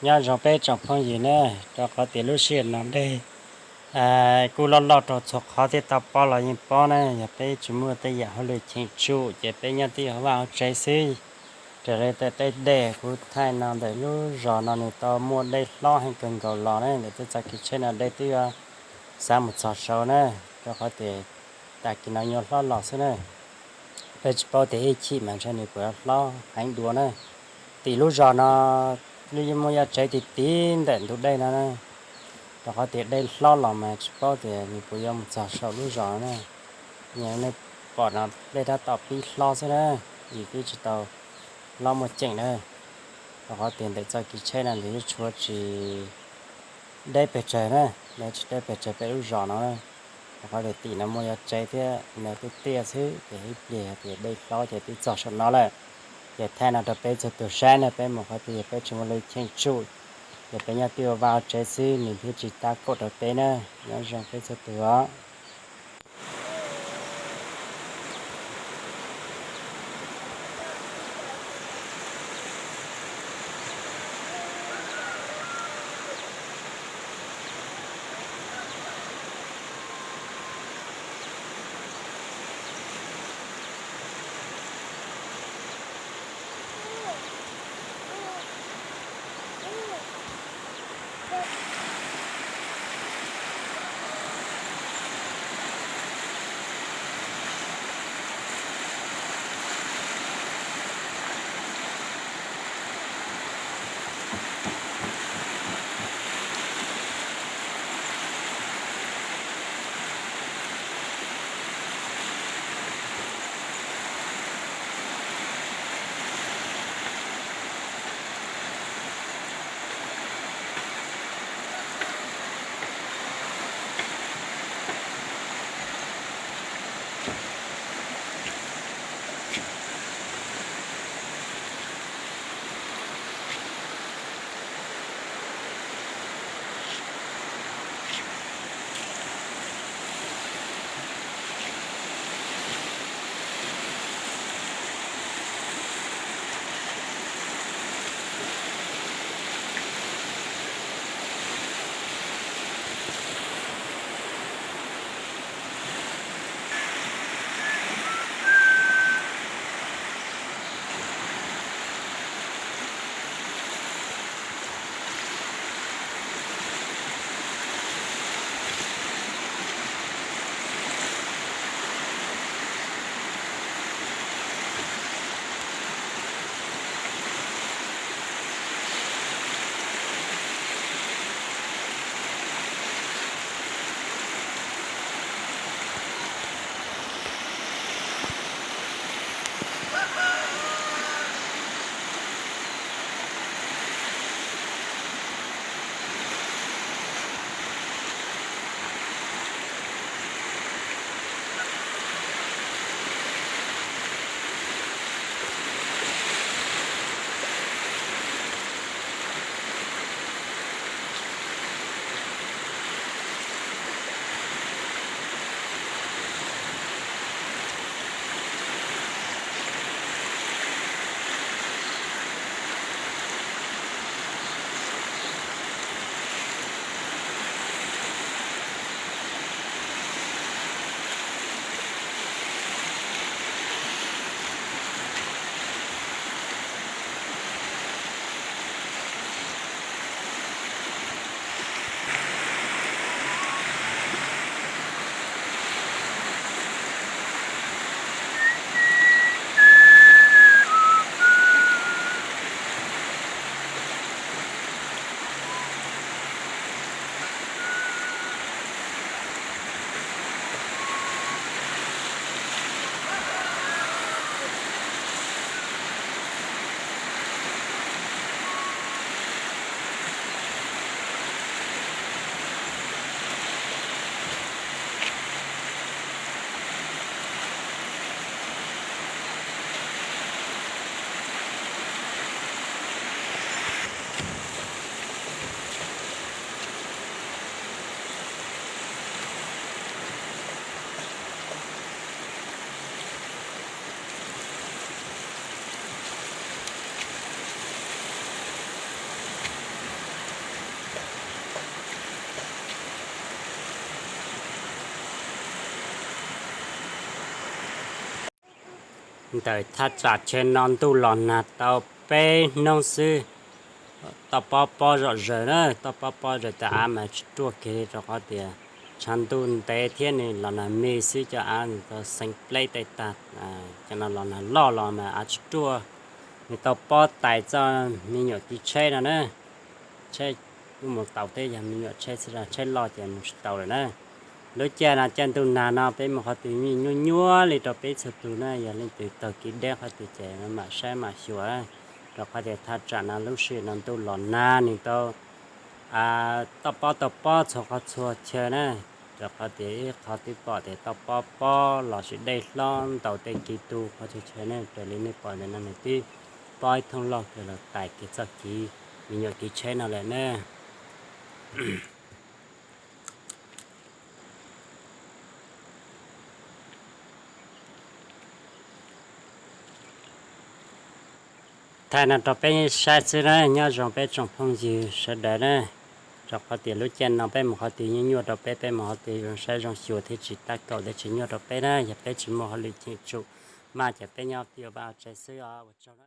Nyob zoo peb tsoom phooj ywg na, rau qhov tias lub sij hawm no dej kuj loj loj rau txhua qhov thiaj tau pob los yeej pob na. Yog peb tsis muaj tej yam hauj lwm cheem tsum ces peb nyob twb yog vaj hauv tsev xwb. Raws li tej dej kuv thaij no ntawm lub zos no nws tau muaj dej hlob heev kawg nkaus los na, ntawm tej txoj kev tsheb no dej twb yuav xav mus txog saud na, rau qhov tias tag kis no nyuaj hlob los xwb na. Peb tsis paub tias ib chim mas ntshe nws puas hlob heev dua na. Tim lub zos no yeej muaj yaj tsev ti ti ntawm ntug dej no na, rau qhov tias dej hlob los mas tsis paub tias nws puas yuav mus txog saum lub zos no na. Nej pom no dej tab tom pib hlob xwb na, vim twb tsis tau hlob muaj ceem na, rau qhov tias ntawm txoj kev tsheb no nws yeej tshuav tsis deb pes tsawg na, nws tsis deb pes tsawg peb lub zos no na. Rau qhov tias tim no muaj yaj tsev thiab nws tiaj tiaj xwb ces ib pliag yog tias dej hlob ces twb txog saum no lawm. Ces thaij no rau peb txhua tus saib na, peb mus qhov twg yog peb tsis muaj lub cheem tsum, ces peb nyob twb ua vaj ua tsev xwb nws thiaj tsis tab kaum rau peb na. Nyob zoo peb txhua tus os. Ntawm thaj tsam chaw no ntuj los nag tau peb hnub xwb, toj pob pob zom zaws na, toj pob pob zaws tas av mas tsis ruaj kiag li rau qhov tias tshav ntuj ntev thiab nws los nag me xwb cov av nws tau xeev pleb tej tag. Cov no los nag loj los mas av tsis ruaj, nws tau pob tais txoj me nyuam kev tsheb no na. Tsheb kuj mus tau thiab, yog me nyuam tsheb xwb, tsheb loj ces mus tsis tau lawm na. Lub caij no caij ntuj nag no peb mus qhov twg nyuaj nyuaj li rau peb txhua tus na, yog leej twg taug kev deb qhov twg ces mam saib mam xyuas, rau qhov tias thaj tsam no lub sij hawm no ntuj los nag nws tau toj pob tau pob txhua qhov txhua chaw na, rau qhov tias ib qhov twb pom tias toj pob pob los sis dej hlob ntaus tej kev tu qhov chaw chaw ne, raws li nej pom ntawm no nws twb pob ib thooj loj kawg los tais kiag txoj kev me nyuam kev tsheb no lawm na. Thaij no rau peb saib xwb na, nyob zoo peb tsoom phooj ywg sawv daws na. Rau qhov tias lub caij no peb mus qhov twg nyuaj nyuaj rau peb, peb mus qhov twg zoo saib zoo xyuas thiab tsis tab kaum thiab tsis nyuaj rau peb na, yog peb tsis muaj hauj lwm cheem tsum, maj ces peb nyob tij vaj tsev xwb os. Ua tsaug na.